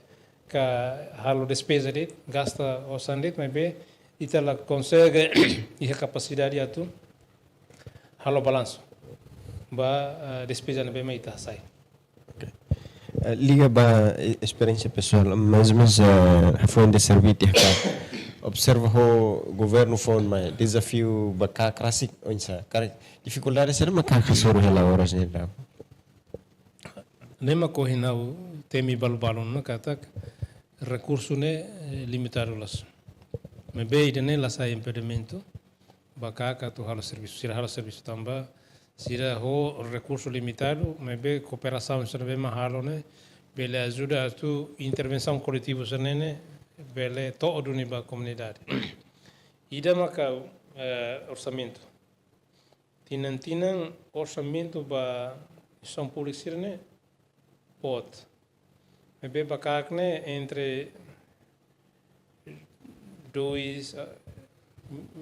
ka halo despeza de'it, gasta osan de'it, maibé ita la konsege iha kapasidade atu halo balansu ba, eh, despeza ne'ebé mak ita hasai. Ok. Eh, liga ba, eh, esperiénsia pesoál, mais ou menos, eh, hafoin ida serve tiha ka observa ho governu foun mai dezafiu ba KAK rasik oinsá. Karik difikuldade sira mak KAK hasoru hela oras ne'e dau. Ne'e mak ohin ha'u temi balu-balu ona katak rekursu ne'e, eh, limitadu loos. Maibé ida-ne'e la sai impedimentu ba KAK atu halo servisu, sira halo servisu tanba sira ho rekursu limitadu, maibé kooperasaun sira ne'ebé mak halo ne'e bele ajuda atu intervensaun koletivu sira-ne'e bele to'o duni ba komunidade. Ida maka, eh, orsamentu. Tinan-tinan orsamentu ba instituisaun públiku sira-ne'e boot. Maibé ba KAK ne'e entre dois, ah,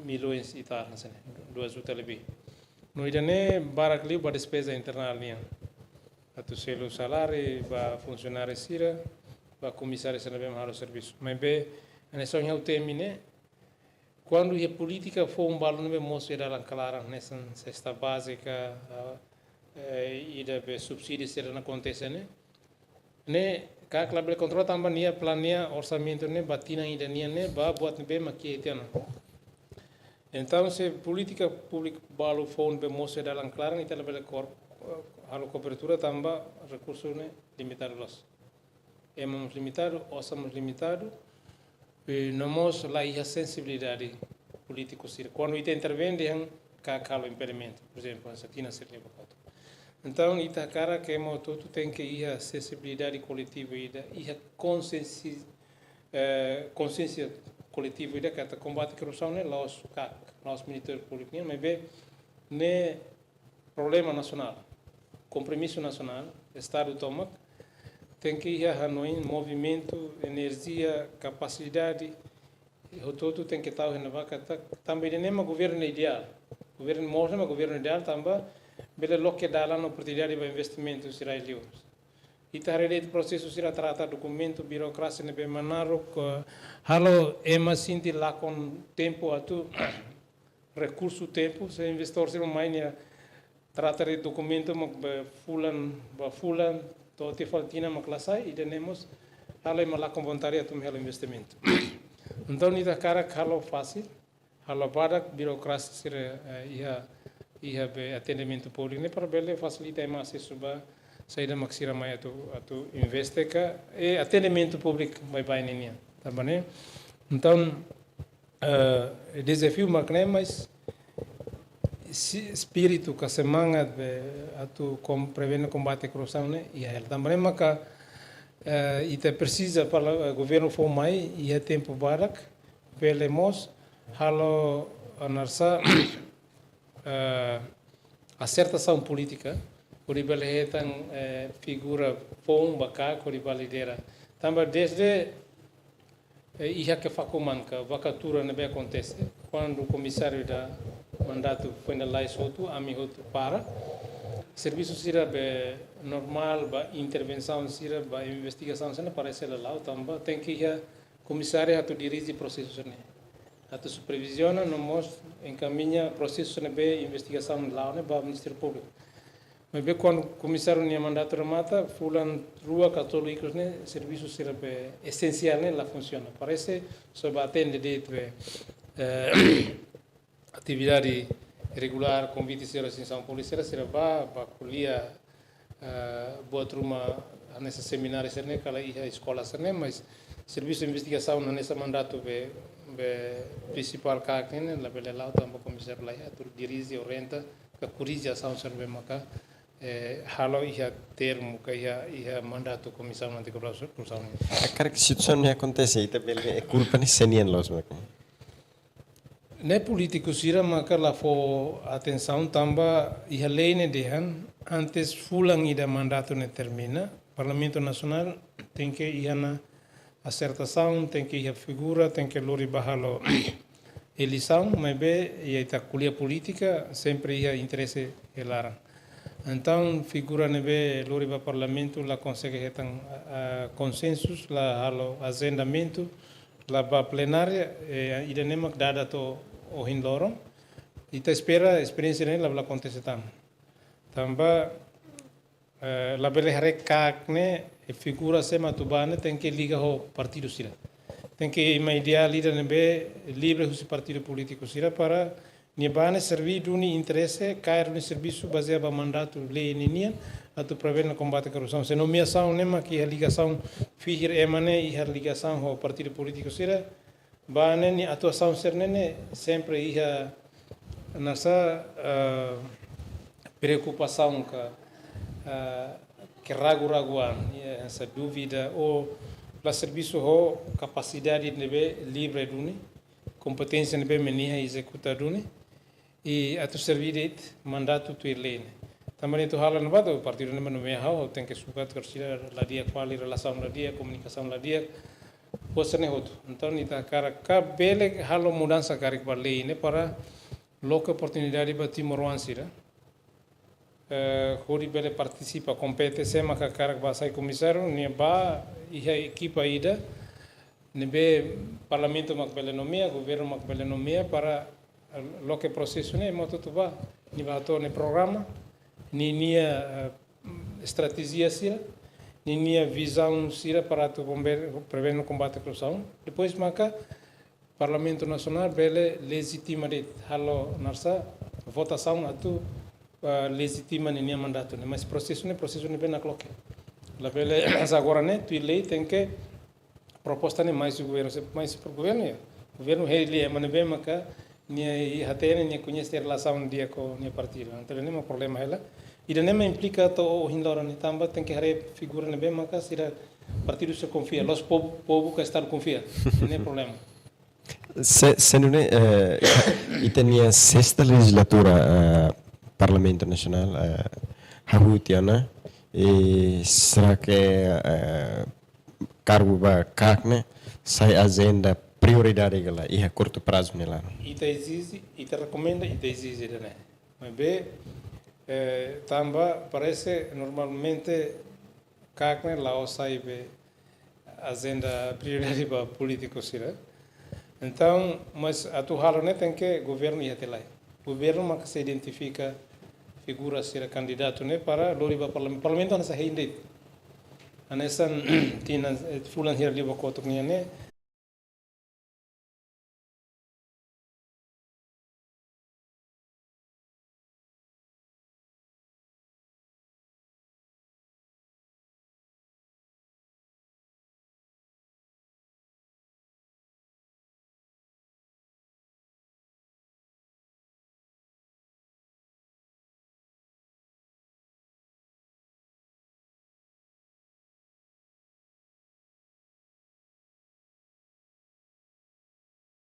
milhões e tal, hanesan ne'e, dua juta lebih. No ida-ne'e barak liu ba despeza internál nian. Atu selu saláriu ba funsionáriu sira, ba komisáriu sira ne'ebé mak halo servisu. Maibé, hanesan ohin ha'u temi ne'e, kuandu iha polítika foun balu ne'ebé mosu iha dalan klaran, hanesan sesta bázika, ah, eh, ida be subsídiu sira-ne'e akontese ne'e. Ne'e KAK labele kontrola tanba nia planeia orsamentu ne'e ba tinan ida nian ne'e ba buat ne'ebé mak iha tiha ona. Entaun, se polítika públika balu foun be mosu iha dalan klaran, ita labele kor-, halo kobertura tanba rekursu ne'e limitadu loos. Ema mós limitadu, osan mós limitadu, i no mós la iha sensibilidade polítiku sira. Kuandu ita intervene dehan KAK halo impedimentu, por ezemplu, hanesan tinan sira liubá kotuk. Entaun, ita hakarak ema hotu-hotu tenke iha sensibilidade koletiva ida, iha konsiénsia, eh, konsiénsia koletiva ida katak kombate korrupsaun ne'e la'ós KAK, la'ós Ministériu Públiku nian, maibé ne'e problema nasionál, kompromisu nasionál, Estadu tomak tenke iha hanoin, movimentu, enerjia, kapasidade, hotu-hotu tenke tau iha ne'ebá katak, tanba ida-ne'e mak governu ideál. Governu mós ne'e mak governu ideál tanba bele loke dalan oportunidade ba investimentu sira iha li'ur. Ita haree de'it prosesu sira trata dokumentu, birokrasia ne'ebé manaruk, eh, halo ema sente lakon tempu atu rekursu tempu, se investidór sira mai nia trata de'it dokumentu mak ba fulan, ba fulan, to'o tiha fali tinan mak la sai, ida-ne'e mós halo ema lakon vontade atu mai halo investimentu. Entaun, ita hakarak halo fasil, halo badak birokrasia sira, eh, iha, iha be atendimentu públiku ne'e para bele fasilita ema asesu ba saida mak sira mai atu, atu investe ka, i atendimentu públiku baibain ninian. Tanba ne'e, entaun, eh, dezafiu mak ne'e, mas si-, espíritu ka semangat be atu kom-, prevene kombate korrupsaun ne'e iha hela. Tanba ne'e maka, eh, ita presiza para, eh, governu foun mai iha tempu badak, bele mós halo hanesan, eh, asertasaun polítika, hodi bele hetan, eh, figura foun ba KAK hodi ba lidera. Tanba dezde, eh, iha Kefakuman ka vakatura ne'ebé akontese, kuandu komisáriu ida mandatu finalize hotu, ami hotu para. Servisu sira be normál ba intervensaun sira, ba investigasaun sira parese la la'o, tanba tenke iha komisáriu atu dirije prosesu sira-ne'e, atu superviziona no mós enkamiña prosesu ne'ebé investigasaun la'o ne'e ba Ministériu Públiku. Maibé kuandu komisáriu nia mandatu remata, fulan rua ka tolu ikus ne'e, servisu sira be esensiál ne'e la funsiona. Parese só ba atende de'it be, eh, atividade regulár, konvite sira, asinsaun públika sira, sira ba, ba ko'alia, eh, buat ruma hanesan semináriu sira-ne'e, ka lae iha eskola sira-ne'e, mas servisu investigasaun hanesan mandatu be, be prinsipál KAK ne'e, labele la'o tanba komisáriu la iha atu dirije, orienta, ka korrije asaun sira be maka, eh, halo iha termu, ka iha, iha mandatu Komisaun Anti-Korrupsaun ne'e. Karik situasaun ne'e akontese, ita bele, eh, kulpa ne'e sé nian loos maka? Ne'e polítiku sira maka la fó atensaun tanba iha lei ne'e dehan antes fulan ida mandatu ne'e termina, Parlamentu Nasionál tenke iha ona asertasaun, tenke iha figura, tenke lori ba halo eleisaun, maibé iha ita ko'alia polítika, sempre iha interese iha laran. Entaun, figura ne'ebé lori ba Parlamentu la konsege hetan, ah, konsensus, la halo ajendamentu, la ba plenária, eh, ida-ne'e mak dada to'o ohin loron. Ita espera esperiénsia ne'e labele akontese tan. Tanba, eh, labele haree KAK ne'e, eh, figura sé mak atu ba ne'e tenke liga ho partidu sira. Tenke ema ideál ida ne'ebé livre husi partidu polítiku sira para nia ba ne'e serví duni interese, kaer duni servisu bazeia ba mandatu lei ninian, atu prevene kombate korrupsaun. Se nomeasaun ne'e mak iha ligasaun, fihir ema ne'e iha ligasaun ho partidu polítiku sira, ba ne'e nia atuasaun sira-ne'e ne'e sempre iha hanesan, eh, preokupasaun ka, eh, keragu-raguan, iha hanesan dúvida, ou la servisu ho kapasidade ne'ebé livre duni, kompeténsia ne'ebé mak nia ezekuta duni, i atu serví de'it mandatu tuir lei ne'e. Tanba ne'e atu halo ne'ebá to'o partidu ne'ebé nomeia ha'u, ha'u tenke sukat, ko'alia la di'ak fali, relasaun la di'ak, komunikasaun la di'ak, buat sira-ne'e hotu. Entaun, ita hakarak ka bele halo mudansa karik ba lei ne'e para loke oportunidade ba timoroan sira, eh, hodi bele partisipa, kompete, sé maka hakarak ba sai komisáriu, nia ba iha ekipa ida ne'ebé Parlamentu mak bele nomeia, governu mak bele nomeia para, eh, loke prosesu ne'e, ema hotu-hotu ba, nia ba hato'o nia programa, nia, nia, eh, estratéjia sira, ninia vizaun sira para atu kombe-, prevene no kombate korrupsaun. Depois maka Parlamentu Nasionál bele lejitima de'it, halo naran sá, votasaun atu, ah, lejitima ninia mandatu ne'e. Mas prosesu ne'e, prosesu ne'ebé nakloke. Labele agora ne'e, tuir lei tenke proposta ne'e mai husi governu, se mai husi governu, ya. Governu hili ema ne'ebé maka nia hatene, nia koñese relasaun di'ak ho nia partidu. Entaun ne'e mak problema hela. Ida-ne'e mak implika to'o ohin loron ne'e tanba tenke haree figura ne'ebé maka sira partidu sira konfia, la'ós povu, povu ka Estadu konfia. Ne'e problema. Se, se nune'e, eh, ita-nia sesta lejizlatura, eh, Parlamentu Nasionál, eh, hahú tiha ona, i será que, eh, kargu ba KAK ne'e sai ajenda prioridade ka lae iha kurtu prazu nia laran? Ita ezije, ita rekomenda, ita ezije ida-ne'e. Maibé, eh, tanba parese normalmente KAK ne'e la'ós sai be ajenda prioridade ba polítiku sira. Entaun, mas atu halo ne'e tenke governu iha tiha lai. Governu maka sei identifika figura sira kandidatu ne'e para lori ba parlamentu. Parlamentu hanesan hein de'it. Hanesan tinan, eh, fulan hira liubá kotuk nian ne'e,